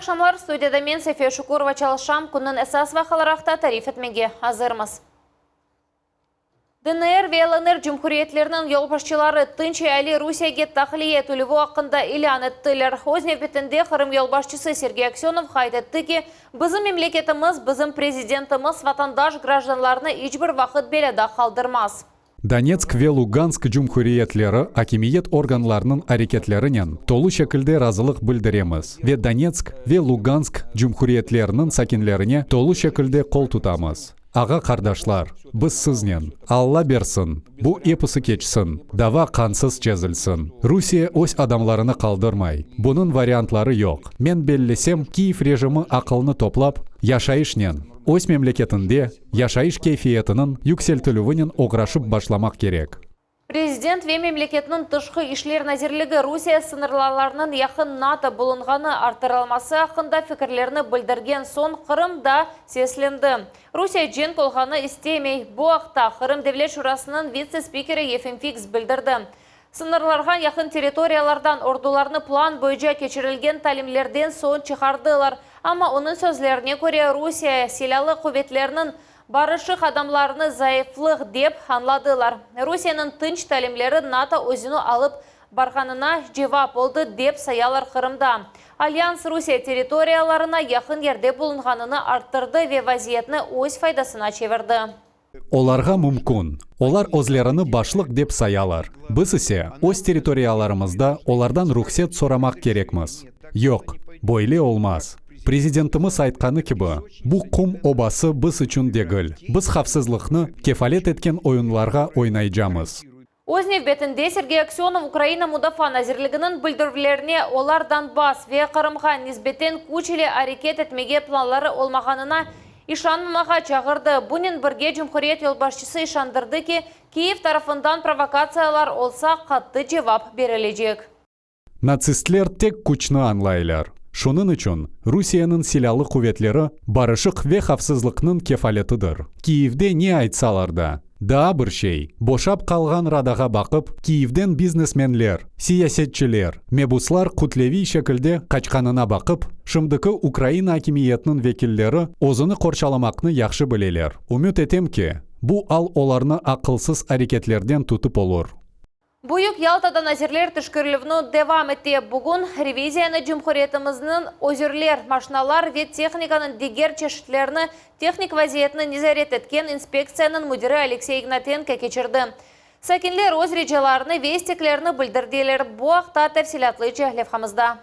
aqşamlar, studiyada men, Safiye Şukurova, çalışam. Künniñ esas vaqiaları aqta tarif etmege azırmız. DNR ve LNR cumhuriyetleriniñ yolbaşçıları tınç eali Rusiyege tahliye etilüvi aqqında ilân ettiler. Öz nevbetinde Qırım yolbaşçısı Sergey Aksönov qayd etti ki, bizim memleketimiz, bizim prezidentimiz vatandaş grajdanlarını iç bir vaqıt belâda qaldırmaz. Donetsk ve Lugansk cumhuriyetleri akimiyet organlarınıñ areketlerinen tolu şekilde razılıq bildiremiz ve Donetsk ve Lugansk cumhuriyetleriniñ sakinlerine tolu şekilde qol tutamız. Ağa-qardaşlar, biz siznen. Alla bersin, bu episi keçsin, dava qansız çezilsin. Rusiye öz adamlarını qaldırmay. Bunıñ variantları yoq. Men bellesem, Kiyev rejimi aqılnı toplap, yaşayışnen, öz memleketinde yaşayış keyfiyetiniñ yükseltilüvinen oğraşıp başlamaq kerek. Prezident ve memleketniñ Tışqı işler nazirligi Rusiye sıñırlarınıñ yaqın NATO bulunğanı arttırılması aqqında fikirlerini bildirgen soñ Qırım da seslendi. Rusiye cenk olğanı istemey. Bu aqta Qırım Devlet Şurasınıñ vitse-spikeri Yefim Fiks bildirdi. Sıñırlarğa yaqın territoriyalardan ordularnı plan boyunca keçirilgen talimlerden soñ çıqardılar. Amma onıñ sözlerine köre, Rusiye Silâlı quvetleriniñ Barışıq adamlarnı zayıflıq dep añladılar. Rusiyeniñ tınç talimleri NATO özüni alıp barğanına cevap oldı, dep sayalar Qırımda. Alyans Rusiye territoriyalarına yaqın yerde bulunğanını arttırdı ve vaziyetni öz faydasına çevirdi. Olarğa mümkün. Olar özlerini başlıq dep sayalar. Biz ise öz territoriyalarımızda olardan ruhset soramaq kerekmiz. Yoq, böyle olmaz. Prezidentimiz aytqanı kibi, bu qum obası biz içün degil. Biz havfsızlıqnı kefalet etken oyunlarğa oynaycamız. Öz nevbetinde Sergey Aksönov Ukraina Mudafaa nazirliginiñ bildirüvlerine olar Donbass ve Qırımğa nisbeten küç ile areket etmege planları olmağanına işanmamağa çağırdı. Bunen birge cumhuriyet yolbaşçısı işandırdı ki, Kiyev tarafından provokatsiyalar olsa, qattı cevap berilecek. Natsistler tek küçni añlaylar. Şunıñ içün Rusiyeniñ silâlı quvetleri barışıq ve havfsızlıqnıñ kefaletidir. Kiyevde ne aytsalar da. Daa bir şey, boşap qalğan Radağa baqıp, Kiyevden biznesmenler, siyasetçiler, mebuslar kütleviy şekilde qaçqanına baqıp, şimdiki Ukraina akimiyetiniñ vekilleri özüni qorçalamaqnı yahşı bileler. Ümüt etem ki, bu al olarnı aqılsız areketlerden tutıp olur. Büyük Yaltada nazirler teşkerilüvni devam ete. Bugün reviziyanı cumhuriyetimizniñ özürler, maşinalar ve tehnikanıñ diger çeşitlerini tehnik vaziyetini nezaret etken inspektsiyanıñ müdiri Aleksey İgnatenko keçirdi. Sakinler öz ricalarını ve isteklerini bildirdiler. Bu aqta tafsilâtlıca levhamızda.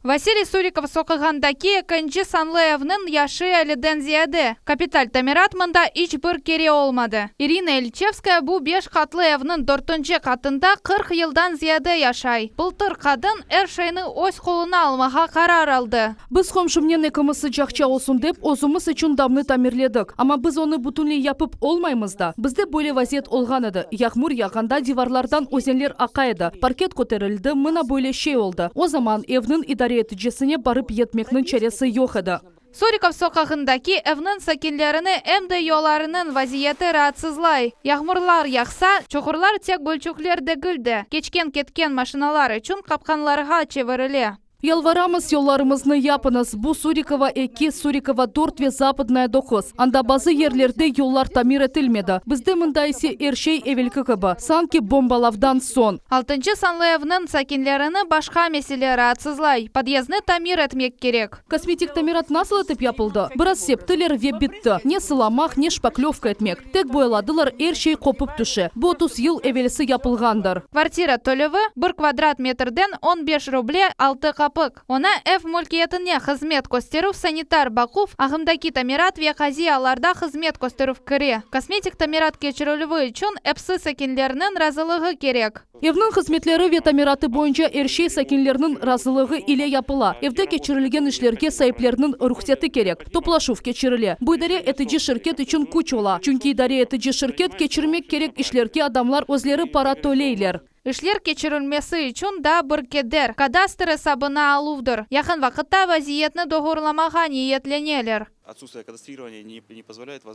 Vasiliy Surikov soqağındaki ekinci sanlı evniñ yaşı elliden ziyade. Kapital tamirat mında iç bir kere olmadı. İrina İlçevskaya bu beş qatlı evniñ dörtünci qatında 40 yıldan ziyade yaşay. Bıltır qadın er şeyni öz qoluna almağa qarar aldı. Biz qomşumnen ekimiz sıcaqça olsun dep, özümiz içün damnı tamirledik. Amma biz onı bütünley yapıp olmaymız da. Bizde böyle vaziyet olğan edi, yağmur yağğanda divarlardan özenler aqa edi, parket köterildi, mına böyle şey oldı. O zaman evniñ idare eticisine barıp yetmekniñ çaresi yoq edi. Surikov soqağındaki evniñ sakinlerini em de yollarınıñ vaziyeti raatsızlay. Yağmurlar yağsa, çuqurlar tek gölçükler degil de, keçken-ketken maşinalar içün qapqanlarğa çevirile. Yalvaramız, yollarımıznı yapıñız. Bu Surikova eki, Surikova dört ve Zapadnaya doquz. Anda bazı yerlerde yollar tamir etilmedi. Bizde mında ise er şey evelki kibi, sanki bombalavdan soñ. Altıncı sanlı evniñ sakinlerini başqa mesele raatsızlay, podyezdni tamir etmek kerek. Kosmetik tamirat nasıl etip yapıldı? Biraz septiler ve bitti. Ne sılamaq, ne şpaklövka etmek. Tek boyaladılar, er şey qopıp tüşe. Bu 30 yıl evelsi yapılğandır. Kvartira tölevi, bir kvadrat metrden 15 ruble 6 kapik. Oña ev mülkiyetine hızmet kösterüv, sanitar baquv, ağımdaki tamirat ve qaziy allarda hızmet kösterüv kire. Kosmetik tamirat keçirilüvi içün epsi sakinlerniñ razılığı kerek. Evniñ hızmetleri ve tamiratı boyunca er şey sakinlerniñ razılığı ile yapıla. Evde keçirilgen işlerge saiplerniñ ruhseti kerek. Toplaşuv keçirile. Bu idare etici şirket içün küç ola. Çünki idare etici şirket keçirmek kerek işlerge adamlar özleri para töleyler. İşler keçirilmesi içün daa bir keder, kadastr esabına aluvdır. Yaqın vaqıtta vaziyetni doğurlamağa niyetleneler.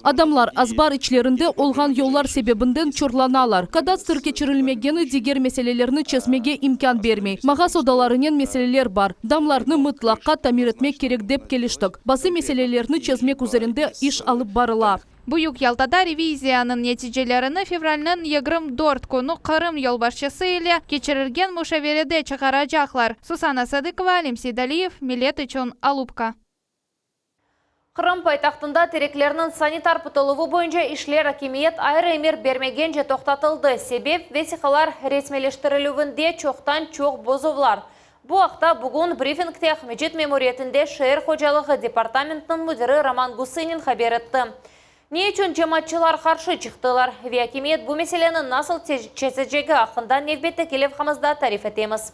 Adamlar azbar içlerinde olğan yollar sebebinden çorlanalar. Kadastr keçirilmegeni diger meselelerni çezmege imkân bermey. Mağaz odalarınen meseleler bar. Damlarnı mıtlaqqa tamir etmek kerek dep keliştik. Bazı meselelerni çezmek üzerinde iş alıp barıla. Büyük Yaltada reviziyanıñ neticelerini fevralniñ 24 künü Qırım yolbaşçısı ile keçirilgen muşaverede çıqaracaqlar. Susana Sadıkova, Alim Seydaliyev, Millet içün, Alupka. Qırım paytahtında tereklerniñ sanitar pıtıluvı boyunca işler akimiyet ayrı emir bermegence toqtatıldı. Sebep, vesiqalar resmiyleştirilüvinde çoqtan-çoq bozuvlar. Bu aqta bugün brifingte Aqmescit memuriyetinde şeer hocalığı departamentiniñ müdiri Roman Gusınin haber etti. Ne içün cemaatçılar qarşı çıqtılar ve akimiyet bu meseleni nasıl çezecegi aqqında nevbetteki levhamızda tarif etemiz.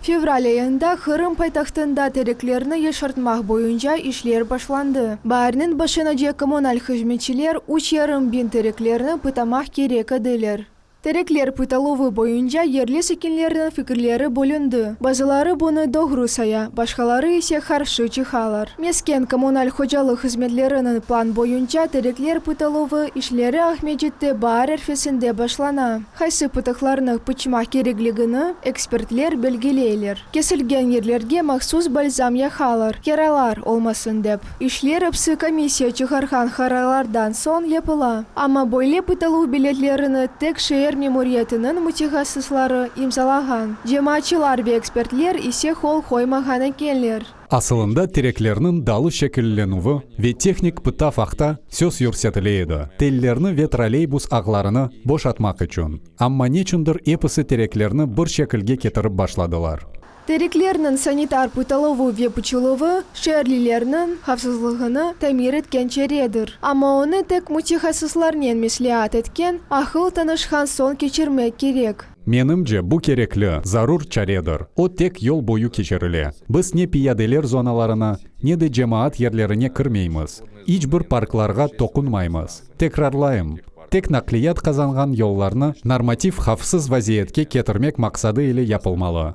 Fevral ayında Qırım paytahtında tereklerni yeşertmaq boyunca işler başlandı. Baarniñ başınace kommunal hızmetçiler üç yarım biñ tereklerni pıtamaq kerek ediler. Terekler pıtaluvı boyunca yerli sakinlerniñ fikirleri bölündi. Bazıları bunı doğru saya, başqaları ise qarşı çıqalar. Mesken kommunal hocalıq hızmetleriniñ plan boyunca terekler pıtaluvı işleri Aqmescitte baar arfesinde başlana. Qaysı pıtaqlarnı pıçmaq kerekligini ekspertler belgileyler. Kesilgen yerlerge mahsus balzam yaqalar, yaralar olmasın dep. İşler episi komissiya çıqarğan qararlardan soñ yapıla. Amma böyle pıtaluv biletlerini tek şeer memuriyetiniñ mütehassısları imzalağan, cemaatçılar ve ekspertler ise qol qoymağan ekenler. Asılında tereklerniñ dalı şekillenüvi ve tehnik pıtav aqta söz yürsetile edi, tellerni ve trolleybus ağlarını boşatmaq içün. Amma neçündir episi tereklerni bir şekilge ketirip başladılar. Tereklerniñ sanitar pıtaluvı ve pıçıluvı şeerlilerniñ havfsızlığını tamir etken çaredir. Amma onı tek mütehassıslarnen mesleat etken, aqıl tanışqan soñ keçirmek kerek. Menimce, bu kerekli, zarur çaredir. O tek yol boyu keçirile. Biz ne piyadeler zonalarına, ne de cemaat yerlerine kirmeymiz. İç bir parklarğa toqunmaymız. Tekrarlayım, tek naqliyat qazanğan yollarnı normativ havfsız vaziyetke ketirmek maqsadı ile yapılmalı.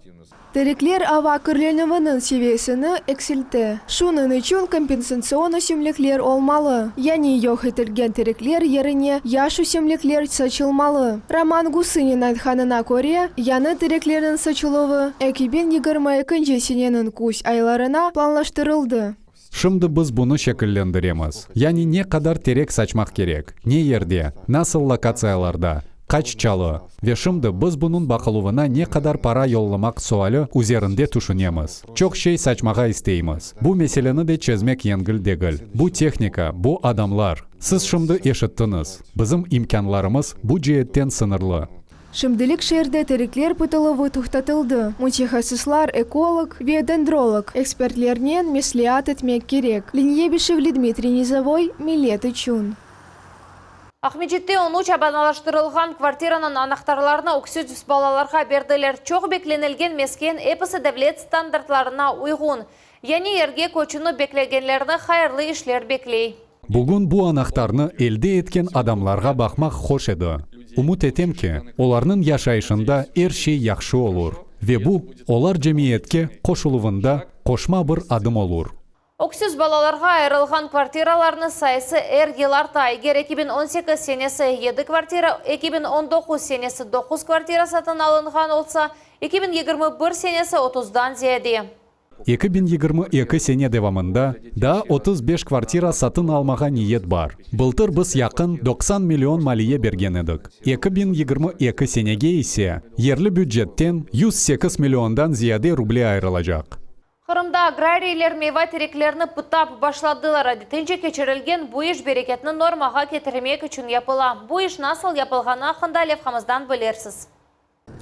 Terekler ava kirlenüviniñ seviyesini eksilte. Şunıñ içün kompensatsion ösümlikler olmalı, yani yoq etilgen terekler yerine yaş ösümlikler saçılmalı. Roman Gusınin aytqanına köre, yañı tereklerniñ saçıluvı 2022 seneniñ küz aylarına planlaştırıldı. Şimdi biz bunı şekillendiremiz, yani ne qadar terek saçmaq kerek, ne yerde, nasıl lokatsiyalarda, qaç çalı, ve şimdi biz bunıñ baqıluvına ne qadar para yollamaq suali üzerinde tüşünemiz. Çoq şey saçmağa isteymiz. Bu meseleni de çezmek yengil degil. Bu tehnika, bu adamlar. Siz şimdi eşittiñiz, bizim imkânlarımız bu ceetten sıñırlı. Şimdilik şeerde terekler pıtıluvı toqtatıldı. Mütehassıslar, ekolog ve dendrolog ekspertlernen mesleat etmek kerek. Leniye Beşevli, Dmitriy Nizovoy, Millet içün. Aqmescitte on üç abadanlaştırılğan kvartiranıñ anahtarlarını öksüz balalarğa berdiler. Çoq beklenilgen mesken episi devlet standartlarına uyğun. Yañı yerge köçüni beklegenlerni hayırlı işler bekley. Bugün bu anahtarnı elde etken adamlarğa baqmaq hoş edi. Ümüt etem ki, olarnıñ yaşayışında er şey yahşı olur ve bu, olar cemiyetke qoşuluvında qoşma bir adım olur. Öksüz balalarğa ayırılğan kvartiralarnıñ sayısı er yıl arta. Eger 2018 senesi yedi kvartira, 2019 senesi doquz kvartira satın alınğan olsa, 2021 senesi otuzdan ziyade. 2022 sene devamında daa 35 kvartira satın almağa niyet bar. Bıltır biz yaqın 90 million maliye bergen edik, 2022 senege ise yerli bücetten 108 milliondan ziyade ruble ayırılacaq. Qırımda agrariyler meyva tereklerini pıtap başladılar. Adetince keçirilgen bu iş bereketni normağa ketirmek içün yapıla. Bu iş nasıl yapılğanı aqqında levhamızdan bilirsiz.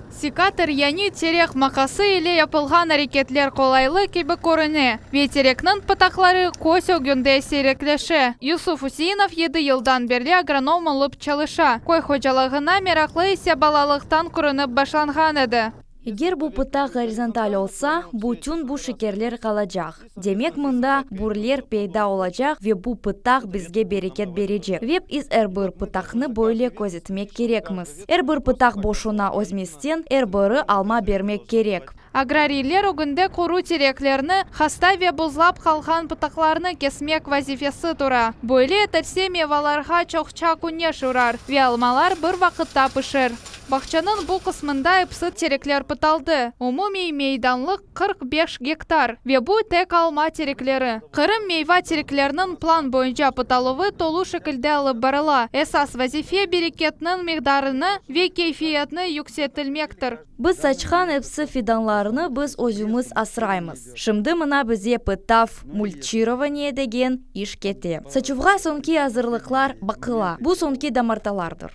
Sekator yani terek maqası ile yapılğan areketler qolaylı kibi körüne ve terekniñ pıtaqları köz ögünde siyrekleşe. Yusuf Üseinov yedi yıldan berli agronom olıp çalışa. Köy hocalığına meraqlı ise balalıqtan körünip başlanğan edi. Eger bu pıtaq gorizontal olsa, bütün bu şekerler qalacaq. Demek, mında bürler peyda olacaq ve bu pıtaq bizge bereket berecek. Ve biz er bir pıtaqnı böyle közetmek kerekmiz. Er bir pıtaq boşuna özmesten, er biri alma bermek kerek. Agrariyler ögünde quru tereklerni, hasta ve buzlap qalğan pıtaqlarnı kesmek vazifesi tura. Böyle etilse mevalarğa çoqça küneş urar ve almalar bir vaqıtta pişer. Bağçanıñ bu qısmında episi terekler pıtaldı, umumiy meydanlıq 45 gektar ve bu tek alma terekleri. Qırım meyva terekleriniñ plan boyunca pıtaluvı tolu şekilde alıp barıla. Esas vazife bereketniñ miqdarını ve keyfiyetini yükseltilmektir. Biz saçqan episi fidanlarnı biz özümiz asraymız. Şimdi mına bize pıtav, mülçirovaniye degen iş kete. Saçuvğa soñki azırlıqlar baqıla. Bu soñki damartalardır.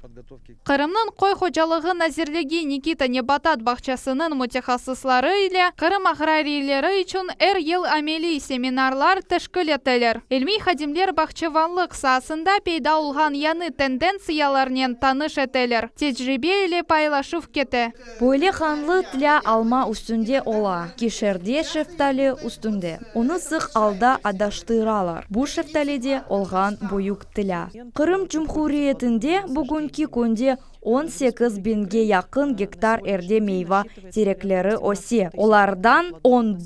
Qırımnıñ Köy hocalığı nazirligi Nikita nebatat bağçasınıñ mütehassısları ile Qırım agrariyleri içün er yıl ameliy seminarlar teşkil eteler. İlmiy hadimler bağçevanlıq saasında peyda olğan yañı tendentsiyalarnen tanış eteler, tecribe ile paylaşuv kete. Böyle qanlı tlâ alma üstünde ola, kişerde şeftali üstünde. Onı sıq alda adaştıralar. Bu şeftalide olğan büyük tlâ. Qırım Cumhuriyetinde bugünki künde 18 biñge yaqın gektar erde meyva terekleri öse. Olardan 11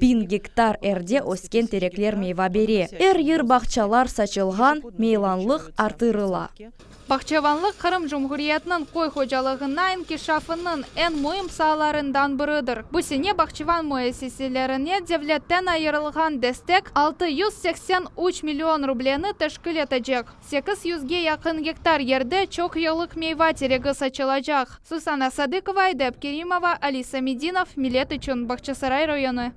biñ gektar erde ösken terekler meyva bere. Er yır bağçalar saçılğan, meylanlıq artırıla. Bağçavanlıq Qırım Cumhuriyetiniñ köy hocalığına inkişafınıñ eñ müim saalarından biridir. Bu sene bağçavan müessiselerine devletten ayırılğan destek 683 million rubleni teşkil etecek. 800ge yaqın gektar yerde çoq yıllıq meyva teregi saçılacaq. Susana Sadıkova, Edep Kerimova, Ali Samedinov, Millet içün, Bağçasaray rayonı.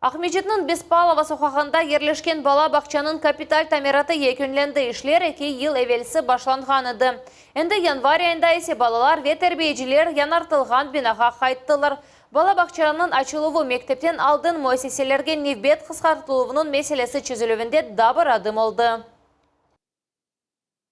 Aqmescitniñ Bespalova soqağında yerleşken bala bağçanıñ kapital tamiratı yekünlendi. İşler eki yıl evelsi başlanğan edi. Endi yanvar ayında ise balalar ve terbiyeciler yañartılğan binağa qayttılar. Bala bağçanıñ açıluvı mektepten aldın müessiselerge nevbet qısqartıluvınıñ meselesi çezilüvinde daa bir adım oldı.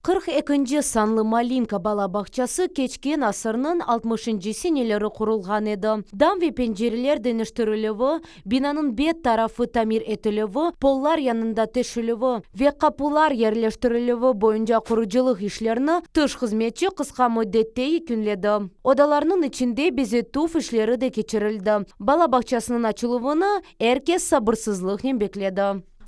42-nci sanlı Malinka bala bağçası keçken asırnıñ 60-ıncı seneleri qurulğan edi. Dam ve pencereler deñiştirilüvi, binanıñ bet tarafı tamir etilüvi, pollar yanında teşilüvi ve qapular yerleştirilüvi boyunca qurucılıq işlerini tış hızmetçi qısqa müddette yekünledi. Odalarnıñ içinde bezetüv işleri de keçirildi. Bala bağçasınıñ açıluvını er kes sabırsızlıqnen bekledi.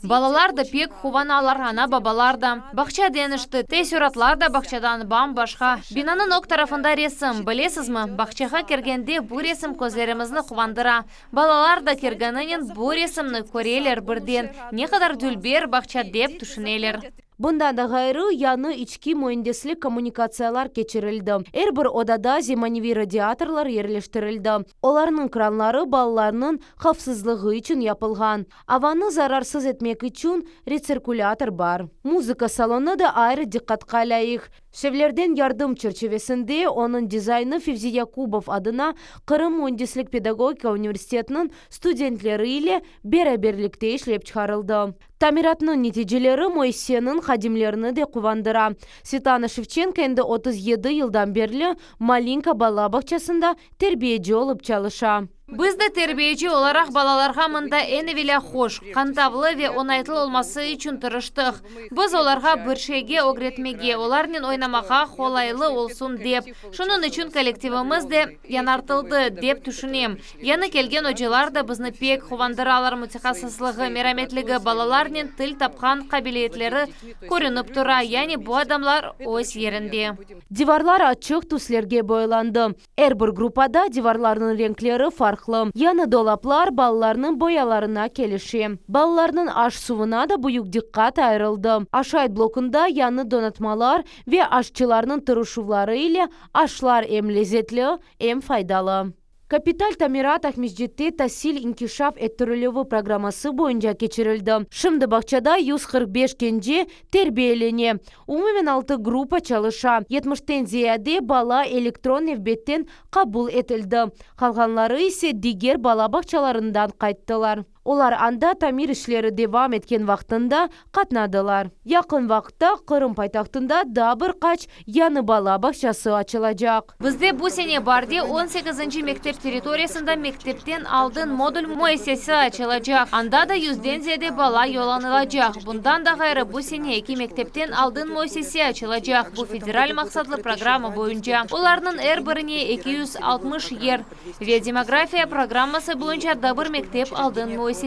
Balalar da pek quvanalar, ana-babalar da. Bağça deñişti, teessüratlar da bağçadan bam-başqa. Binanıñ ög tarafında resim, bilesizmi, bağçağa kirgende bu resim közlerimizni quvandıra. Balalar da kirgeninen bu resimni köreler, birden, ne qadar dülber bağça dep tüşüneler. Bundan da ğayrı, yañı içki müendislik kommunikatsiyalar keçirildi. Er bir odada zemaneviy radiatorlar yerleştirildi. Olarnıñ kranları balalarnıñ havfsızlığı içün yapılğan. Avanı zararsız etmek içün retsirkulâtor bar. Muzıka salonı da ayrı diqqatqa lâyıq. Şevlerden yardım çerçivesinde onıñ dizaynı Fevzi Yakubov adına Qırım müendislik-pedagogika universitetiniñ studentleri ile beraberlikte işlep çıqarıldı. Tamiratnıñ neticeleri müessiseniñ hadimlerini de quvandıra. Svetlana Şevçenko endi 37 yıldan berli Malinka bala bağçasında terbiyeci olıp çalışa. Biz de terbiyeci olaraq balalarğa mında eñ evelâ hoş, qantavlı ve oñaytlı olması içün tırıştıq. Biz olarğa bir şeyge ögretmege, olarnen oynamağa qolaylı olsun dep. Şunıñ içün kollektivimiz de yañartıldı, dep tüşünem. Yañı kelgen ocalar da bizni pek quvandıralar, mütehassıslığı, merametligi, balalarnen til tapqan qabiliyetleri körünip tura, yani bu adamlar öz yerinde. Divarlar açıq tüslerge boyalandı. Er bir gruppada divarlarnıñ renkleri farqlı. Yañı dolaplar balalarnıñ boyalarına kelişe. Balalarnıñ aş-suvuna da büyük diqqat ayırıldı. Aşayt blokunda yañı donatmalar ve aşçılarnıñ tırışuvları ile aşlar em lezetli, em faydalı. Kapital tamirat Aqmescitte tasil inkişaf ettirilüvi programması boyunca keçirildi. Şimdi bağçada 145 kence terbiyelene. Umumen altı gruppa çalışa, yetmişten ziyade bala elektron nevbetten qabul etildi, qalğanları ise diger bala bağçalarından qayttılar. Olar anda tamir işleri devam etken vaqtında qatnadılar. Yaqın vaqıtta Qırım paytahtında daa bir qaç yañı bala bağçası açılacaq. Bizde bu sene baarde on sekizinci mektep territoriyasında mektepten aldın modul müessisesi açılacaq, anda da yüzden ziyade bala yollanılacaq. Bundan da ğayrı, bu sene eki mektepten aldın müessise açılacaq, bu federal maqsatlı programma boyunca, olarnıñ er birine 260 yer, ve demografiya programması boyunca da bir mektep aldın müessise,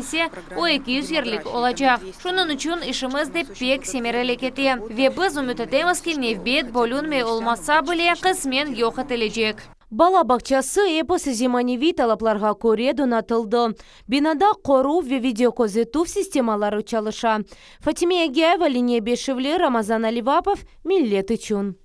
o 200 yerlik olacaq. Şunıñ içün işimiz de pek semereli kete, ve biz ümüt etemiz ki, nevbet, bölünmey olmasa bile, qısmen yoq etilecek. Bala bağçası episi zemaneviy talaplarğa köre donatıldı. Binada qoruv ve videoközetüv sistemaları çalışa. Fatime Egayeva, Leniye Beşevli, Ramazan Alivapov, Millet içün.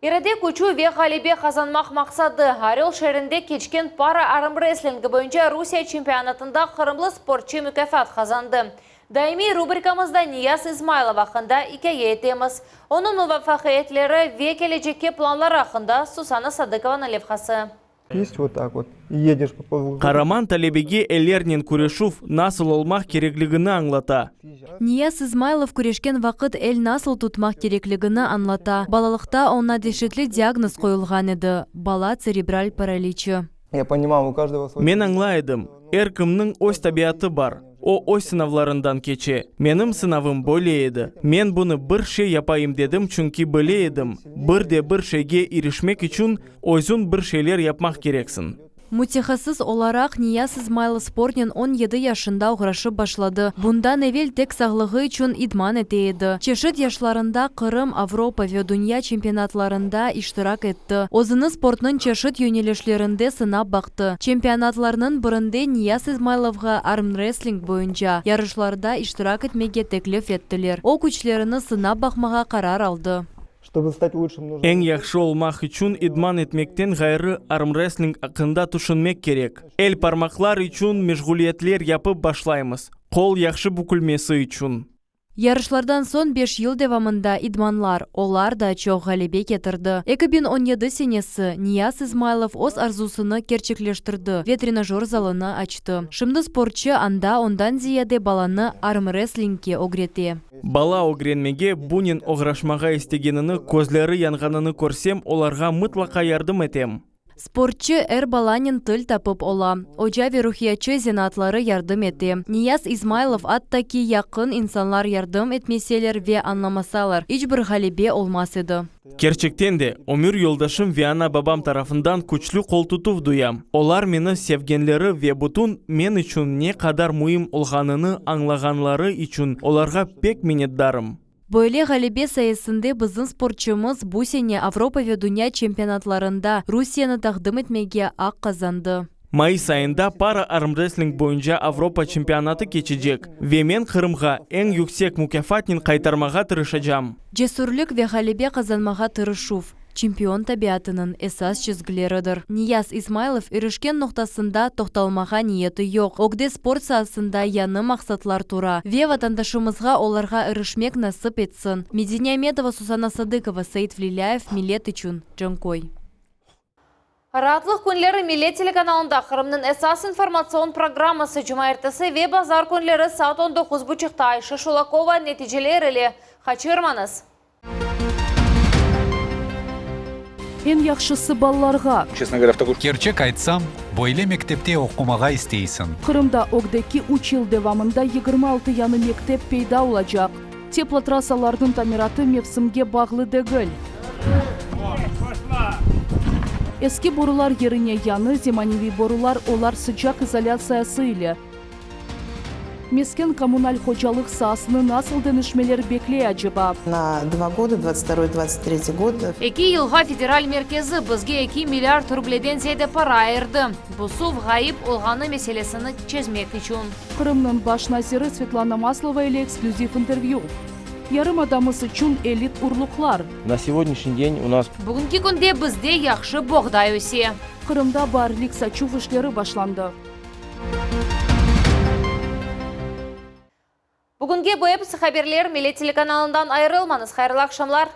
İrade küçü ve ğalebe qazanmaq maqsadı, Oröl şeerinde keçken para armrestlingi boyunca Rusiye çempionatında qırımlı sportçı mukâfat qazandı. Daimiy rubrikamızda Niyas İzmaylov aqqında ikâye etemiz. Onıñ muvafaqiyetleri ve kelecekke planları aqqında Susana Sadıkovanıñ levhası. Есть вот так вот и едешь по Qaraman talebege ellernen küreşüv nasıl olmaq kerekligini añlata. Niyas İzmaylov küreşken vaqıt el nasıl tutmaq kerekligini añlata. Balalıqta oña deşetli diagnoz qoyulğan edi, bala tserebral paraliçi. Ya ponimal, u každого svoy. Men añlay edim, er kimniñ öz tabiatı bar. O öz sınavlarından keçe. Menim sınavım böyle edi. Men bunı bir şey yapayım dedim, çünki bile edim, bir de bir şeyge irişmek içün özüñ bir şeyler yapmaq kereksiñ. Mütehassıs olaraq Niyas İzmaylov sportnen 17 yaşında oğraşıp başladı. Bundan evel tek sağlığı içün idman ete edi. Çeşit yaşlarında Qırım, Avropa ve dünya çempionatlarında iştirak etti. Özüni sportnıñ çeşit yönelişlerinde sınap baqtı. Çempionatlarnıñ birinde Niyas İzmaylovğa armrestling boyunca yarışlarda iştirak etmege teklif ettiler. O, küçlerini sınap baqmağa qarar aldı. Ştobu stat lutşim, nujno. Eñ yahşı olmaq içün idman etmekten ğayrı armrestling aqqında tüşünmek kerek. El parmaqlar içün meşğuliyetler yapıp başlaymız, qol yahşı bükülmesi içün. Yarışlardan soñ beş yıl devamında idmanlar, olar da çoq ğalebe ketirdi. 2017 senesi Niyas İzmaylov öz arzusını kerçekleştirdi ve trenajör zalını açtı. Şimdi sportçı anda ondan ziyade balanı armreslingge ögrete. Bala ögrenmege, bunen oğraşmağa istegenini, közleri yanğanını körsem, olarğa mıtlaqa yardım etem. Sportçı er balanen til tapıp ola. Oca ve ruhiyatçı zenaatları yardım ete. Niyas İzmaylov atta ki, yaqın insanlar yardım etmeseler ve añlamasalar, iç bir ğalebe olmaz edi. Kerçekten de, ömür yoldaşım ve ana-babam tarafından küçlü qoltutuv duyam. Olar meni sevgenleri ve bütün men içün ne qadar müim olğanını añlağanları içün olarğa pek minnetdarım. Böyle ğalebe sayesinde bizim sportçımız bu sene Avropa ve dünya çempionatlarında Rusiyeni taqdim etmege aq qazandı. Mayıs ayında para armrestling boyunca Avropa çempionatı keçecek ve men Qırımğa eñ yüksek mukâfatnen qaytarmağa tırışacam. Cesürlik ve ğalebe qazanmağa tırışuv, çempion tabiatınıñ esas çizgileridir. Niyas İsmailov irişken noqtasında toqtalmağa niyeti yoq. Ögde sport saasında yañı maqsatlar tura ve vatandaşımızğa olarğa irişmek nasip etsin. Medine Ametova, Susana Sadıkova, Seit Vlilâyev, Millet içün, Canköy. Raatlıq künleri Millet telekanalında Qırımnıñ esas informatsion programması cumaertesi ve bazar künleri saat on doquz buçuqta Ayşe Şulakova neticeler ile. Qaçırmañız! Eñ yahşısı balalarğa. Kerçek aytsam, böyle mektepte oqumağa isteysiñ. Qırımda ögdeki üç yıl devamında 26 yañı mektep peyda olacaq. Teplotrassalarnıñ tamiratı mevsimge bağlı degil. Eski borular yerine yañı zemaneviy borular, olar sıcaq izolâtsiyası ile. Mesken-kommunal hocalıq saasını nasıl deñişmeler bekley aceba? Na dva goda, dvadtsat vtoroy, dvadtsat tretiy god. Eki yılğa federal merkezi bizge eki milliard rubleden ziyade para ayırdı, bu suv ğayıp olğanı meselesini çezmek içün. Qırımnıñ baş naziri Svetlana Maslova ile eksklüziv intervyü. Yarımadamız içün elit urluqlar. Na segodnyashniy den u nas. Bugünki künde bizde yahşı boğday öse. Qırımda baarlik saçuv işleri başlandı. Bugünge bu episi haberler, Millet telekanalından ayırılmañız, hayırlı aqşamlar!